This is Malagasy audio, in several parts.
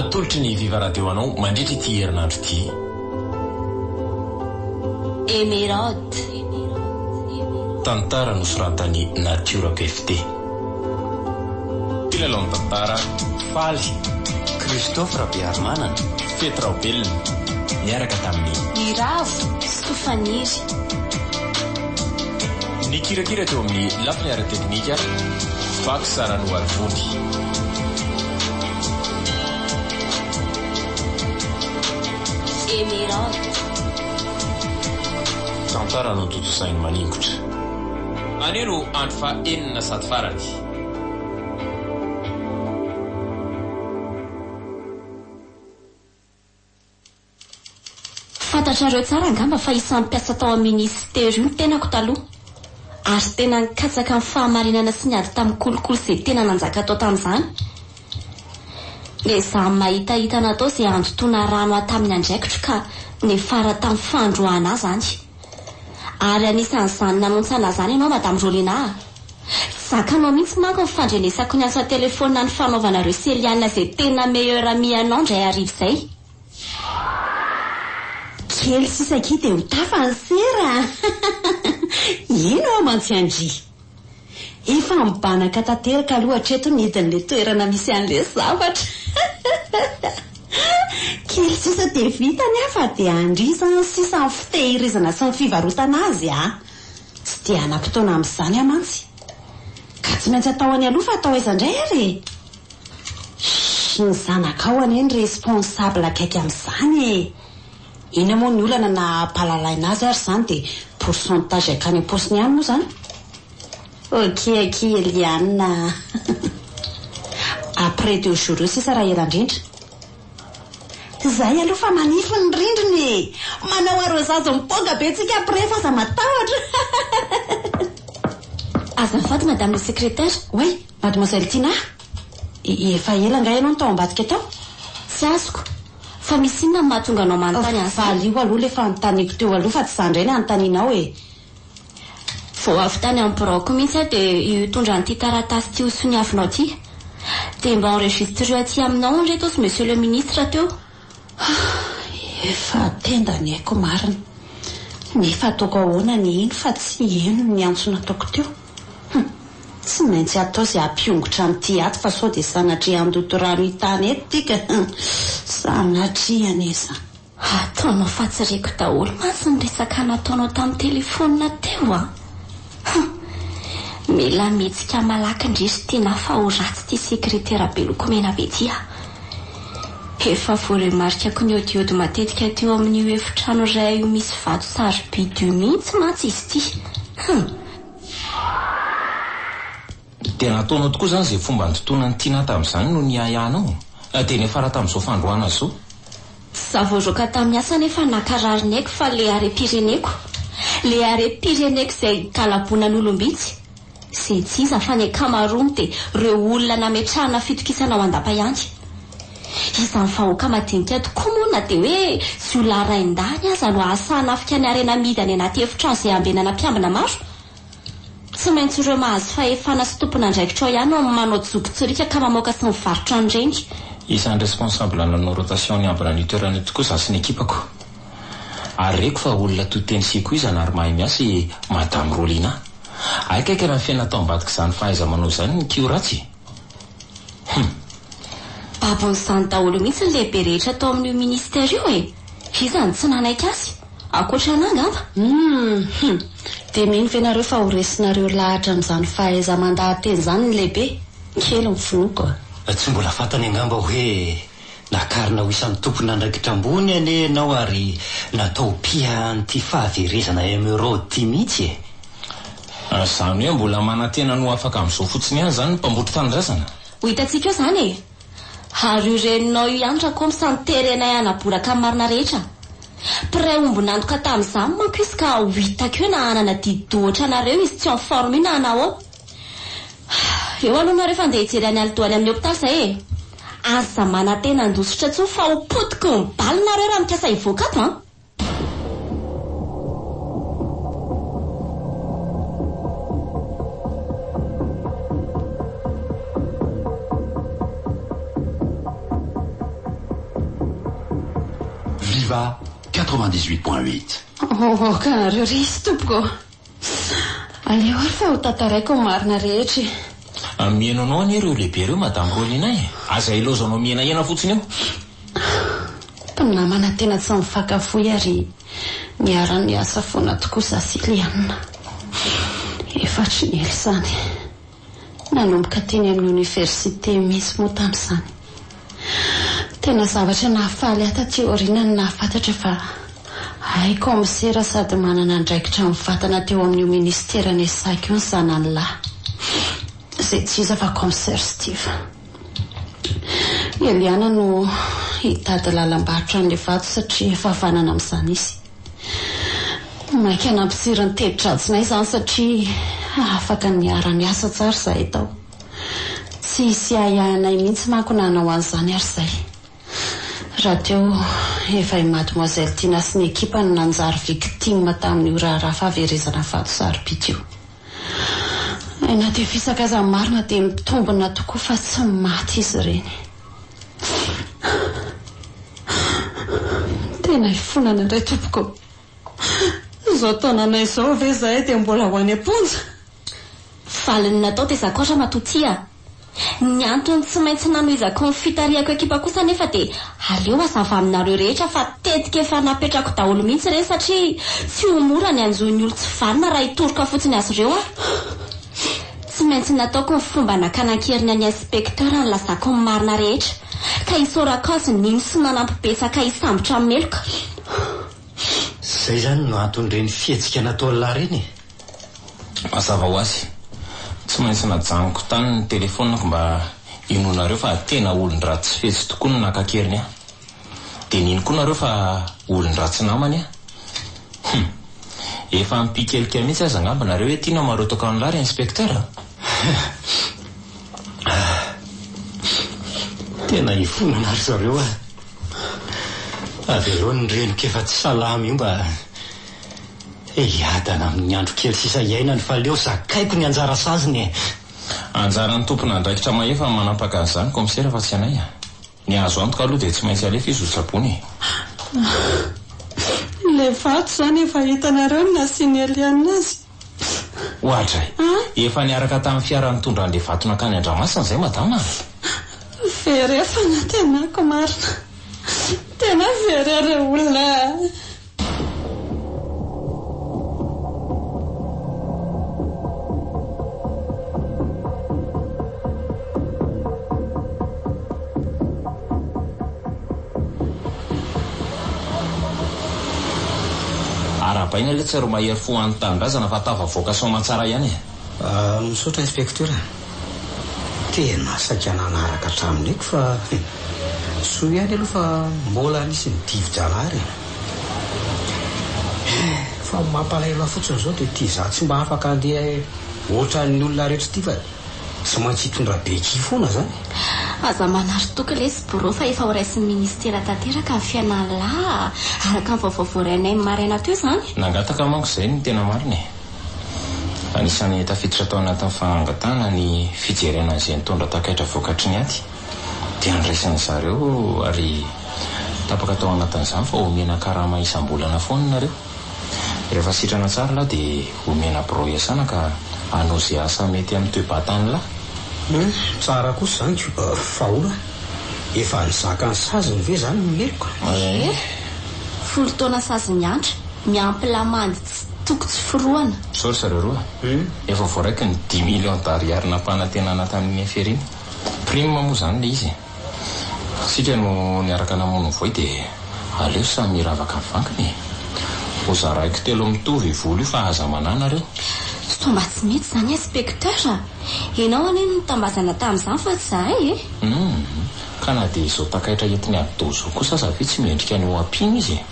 Atolotry ny Viva Radio anao mandritra ity herinandro ity. Emeraude. Tantara nosoratan'i Natiora PFT. Mpilalao ny tantara, Faly, Christophe Rabearimanana, Fety Raobelina, niaraka tamin'i. Niravo, Sofaniry. Nikirakira teo amin'ny lafiny ara-teknika, Vax Ranoarivony. Emeraude. Tantara notontosain'i Maningotra. Anio no andro faha enina sady farany. Fantatrareo tsara angamba fa isan'ny mpiasa tao amin'ny minisitera io ny tenako taloha. Ary tena nikatsaka ny fahamarinana sy niady tamin'ny kolikoly izay tena nanjaka tao tamin'izany. Nezahany mahitahita natao izay handotoana rano ahy tamin'ny andraikitro ka niafara tamin'ny fandroahana ahy izany. Ary anisan'izany nanontsana ahy izany ianao Madame Rolina a! Tsy zakanao mihitsy manko ny fandrenesako ny antso an-telefaonina nifanaovanareo sy Eliane izay tena meilleure amie anao indray hariva izay. Kely sisa akia dia ho tafa ny sera a! Ino aho mantsy an-dry? Efa mibanaka tanteraka aloha hatreto ny hidin'ilay toerana misy an'ilay zavatra. Kely sisa dia vita ny ahy fa dia an-dry izany sisa ny fitehirizana sy ny fivarotana azy a! Tsy dia hanam-potoana amin'izany aho mantsy. Ka tsy maintsy atao any aloha fa atao aiza indray ary e? Shh, ny zanakao anie ny responsable akaiky amin'izany e! Inona moa ny olana na ampalalaina azy ary izany dia pourcentage akany am-paosiny ihany moa izany? Ok akia Eliane a! Après deux jours eo sisa raha ela indrindra. Zay aloha fa manify ny rindrina e! Manao arrosage mipoaka be tsika après fa aza matahotra! Azafady madame le secrétaire. Oui, mademoiselle Tina. Efa ela angaha ianao no tao ambadika tao? Tsy azoko. Fa misy inona no mahatonga anao manontany an'izany? Valio aloha ilay fanontaniako teo aloha fa tsy izaho indray no anontanianao e! Vao avy tany amin'ny biraoko mihitsy aho dia io hitondra an'ity taratasy ity ho soniavinao ity. Dia mba enregistreo aty aminao hono reto ozy Monsieur le Ministre teo. Efa tenda ny aiko marina. Nefa ataoko ahoana ny hino fa tsy heno ny antso nataoko teo. Hum! Tsy maintsy atao izay hampiongotra an'ity ato fa sao dia sanatria handoto rano hitany eto ity ka. Hum! Sanatria anie izany. Ataonao fa tsy reko daholo mantsy ny resaka nataonao tamin'ny telefaonina teo an! Hum! Mila mihetsika malaky ndry ry Tinah fa ho ratsy ity sekretera be lokomena be ity ah! Efa voaremarikako niodiody matetika teo amin'io efitrano iray io misy vato sarobidy io mihitsy mantsy izy ity. Hum! Dia nataonao tokoa izany izay fomba nitotoana an'i Tinah tamin'izany no niahiahinao? Dia niafara tamin'izao fandroahana azy izao? Tsy za voaroaka tamin'ny asa nefa nankarary ny aiko fa le harem-pireneko. Le harem-pireneko izay galabonan'olom-bitsy. Izay tsy iza fa ny ankamaroany dia ireo olona nametrahana fitokisana ao an-dapa ihany. Izany vahoaka madinika tokoa moa na dia hoe jiolahy rain-dahiny aza no hahasahy hanafika ny harena amidy any anaty efitrano izay ambenana mpiambina maro? Tsy maintsy ireo mahazo fahefana sy tompon'andraikitra ao ihany no manao jobo-tsoriaka ka mamoaka sy mivarotra an'ireny. Isan'ny responsable nanao rotation niambina an'io toerana io tokoa za sy ny ekipako. Ary reko fa olona to teny sy ikoizana ary mahay miasa i Madame Rolina. Hay kaiky raha ny fiainana tao ambadik'izany fahaiza-manao izany ny kiho ratsy e! Hum. Babon'izany daholo mihitsy ny lehibe rehetra tao amin'io ministère io e! Iza no tsy nanaiky azy? Ankoatra anà angamba? Hum! Hum! Dia mino ve nareo fa ho resinareo lahatra amin'izany fahaiza-mandaha-teny izany ny lehibe? Kely ny finoako a! Tsy mbola fantany angamba hoe nakarina ho isan'ny tompon'andraikitra ambony anie ianao ary natao mpia an'ity fahaverezana emeraude ity mihitsy e! Izany hoe mbola manantena ny ho afaka amin'izao fotsiny ihany izany ny mpambotry tanindrazana? Ho hitantsika eo izany e! Ary io reninao io ihany Rakoms no terenay hanaboraka ny marina rehetra. Mpiray ombon'antoka tamin'izany manko izy ka ho hitako eo na hanana di-doha ohatranareo izy tsy en forme io na hanao. Eo aloha nareo fa andeha hijery an'i Aldo any amin'ny hopitaly izay e! Aza manantena handositra intsony fa ho potiky ny bal nareo raha mikasa hivoaka ato an! Viva 98.8. Oh, ka nareo re izy tompoko. Aleo ary fa ho tantaraiko ny marina rehetra e. Mihaino anao anie ireo lehibe ireo Madame Rolina e. Aza ilaozanao mihenahena fotsiny eo. Mpinamana tena tsy mifankafoy ary niara-niasa foana tokoa za sy Eliane. Efa hatry ny ela izany. Nanomboka teny amin'ny oniversite mihitsy moa tamin'izany. Tena zavatra nahafaly ahy taty aoriana ny nahafantatra fa hay kaomisera sady manana andraikitra mivantana teo amin'io minisitera niasako io ny zanany lahy, izay tsy iza fa kaomisera Steve. Eliana no hitady lalam-barotra an'ilay vato satria efa havanana amin'izany izy. Mainka nampitsiry ny teti-dratsinay izany satria afaka niara-niasa tsara izahay tao. Tsy hisy ahiahinay mihitsy manko na hanao an'izany ary izay. Rahateo efa i Mademoiselle Tina sy ny ekipany no nanjary victime tamin'io raharaha fahaverezana vato sarobidy io. Na dia fisaka aza ny marina dia mitombina tokoa fa tsy maty izy ireny. Tena hifonana indray tompoko. Izao taonanay izao ve izahay dia mbola ho any am-ponja? Valiny natao dia za koa ramatoa tia. Ny antony tsy maintsy nanohizako ny fitarihako ekipa kosa anefa dia aleo hazava aminareo rehetra fa tetika efa napetrako daholo mihitsy ireny satria tsy ho mora ny hanjohy ny olon-tsy vanona raha hitoroka fotsiny azy ireo aho. Tsy maintsy nataoko ny fomba nakana an-keriny an'i inspecteur nilazako ny marina rehetra ka isaorako azy nino sy nanampy betsaka hisambotra ny meloka. Izay izany no anton'ireny fihetsika nataon'lah ireny e! Mazava ho azy, tsy maintsy najanoko tany ny telefaoniko mba hinoanareo fa tena olon-dratsy fetsy tokoa no naka an-keriny ahy. Dia nino koa nareo fa olon-dratsy namany aho. Hum. Efa mipikelika mihitsy aza angamba nareo hoe tiana marotaka an'lah ry inspecteur a! Tena hifonana ry zareo a! Avelao ny reniko efa tsy salama io mba hiadana amin'ny andro kely sisa iainany fa aleo zakaiko ny anjara saziny e! Anjaran'ny tompon'andraikitra mahefa ny manampaka an'izany kaomisera fa tsy anay a! Ny azo antoka aloha dia tsy maintsy alefa izy ho tsaboina e! Ilay vato izany efa hitanareo ny nasian'i Eliane azy? Oadray! Efa niaraka tamin'ny fiara nitondra an'ilay vato nankany Andramasina izay madama a! Very aho fanantenako marina! Tena very aho rey olona a! Arahabaina letsy ry mahery fo any tanindrazana fa tafavoaka soamantsara ihany e. Misaotra inspecteur a. Tena saika nanaraka hatramin'ny aiko fa soa ihany aloha fa mbola nisy ny divi-janahary e. Fa ny mampalahelo ahy fotsiny izao dia ity izaho tsy mba afaka handeha ohatran'ny olona rehetra ity fa tsy maintsy hitondra béquille foana izany. Aza manary toky lesy Bro fa efa horaisin'ny ministera tanteraka ny fiainan'lah araka ny vaovao voarainay ny maraina teo izany. Nangataka manko izay ny tena marina e. Anisan'ny tafiditra tao anatin'ny fangatahana ny fijerena an'izay nitondra takaitra vokatry ny ady dia andraisan'ny zareo ary tapaka tao anatin'izany fa omena karama isam-bolana foana nareo. Rehefa sitrana tsara lah dia omena birao iasana ka hanao ze asa mety amin'ny toe-batan'lah. Hum, tsara kosa izany ko. Fa ahoana? Efa nizaka ny saziny ve izany ny meloka? Ie. 10 taona sazy miantra, miampy lamandy tsy toko tsy forohana. Sao ry zareo roa? Efa voaraiky ny dix millions d'ariary nampanantenana tamin'ny FRI. Prime moa izany ilay izy e. Isika no niaraka namono ny voay dia aleo samy hiravaka ny vankiny e. Ho zaraiko telo mitovy io vola io fa aza manahy nareo. Sao mba tsy mety izany inspecteur a! Ianao anie no nitambazana tamin'izany fa tsy izahay e! Humm! Ka na dia izao takaitra entin'i Abdo izao kosa aza ve tsy mendrika ny ho ampiana izy e!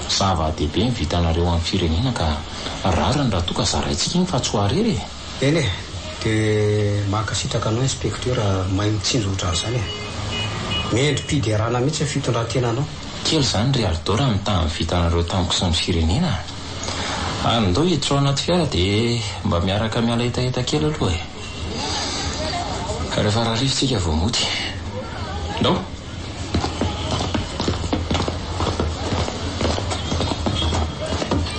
Zava-dehibe ny vitanareo amin'ny firenena ka rariny raha toa ka zaraintsika iny fa tsy ho arery e! Eny e! Dia mankasitraka anao inspecteur mahay mitsinjo ohatran'izany e! Mendri-piderana mihitsy ny fitondran-tenanao. Kely izany ry Aldo raha mitaha ny vitanareo tamiko sy ny firenena a! Ary ndao hiditra ao anaty fiara dia mba miaraka miala hetaheta kely aloha e! Rehefa rahariva tsika vao mody. Ndao!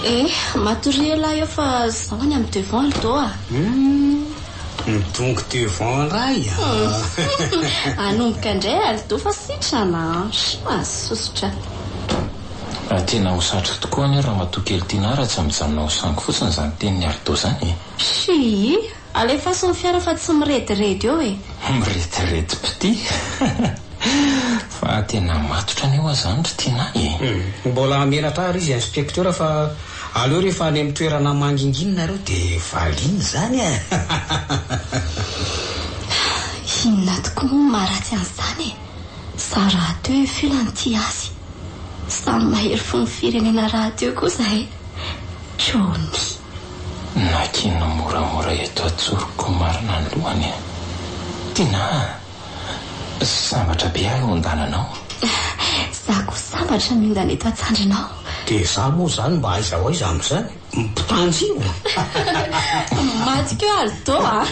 Eh, matoria elah eo fa zaho any amin'ny devant Aldo a. Hum, midongy devant indray a. Hanomboka indray Aldo fa sitrana an, mahasosotra. Tena ho satriko tokoa anie ramatoa kely Tinah raha tsy mijanona ho sangy fotsiny izany tenin'i Aldo izany e. Shii, alefaso ny fiara fa tsy mirediredy eo e. Mirediredy p'tit. Fa tena matotra anie hoa zany ry Tinah e! Mbola menatra ary izy inspecteur fa aleo rehefa any amin'ny toerana mangingina nareo dia valiana izany e! Inona tokoa moa no maharatsy an'izany e! Za rahateo efa ela no tia azy. Samy mahery fon'ny firenena rahateo koa zahay. Johnny. Nakiana moramora eto an-tsoroko marina ny lohany e! Tinah a! Sambatra be aho eo an-dalanao. Za koa sambatra miondana eto an-tsandrinao. Dia za moa izany mba aiza ho aiza amin'izany? Mpitandrina? Maty koa Aldo a!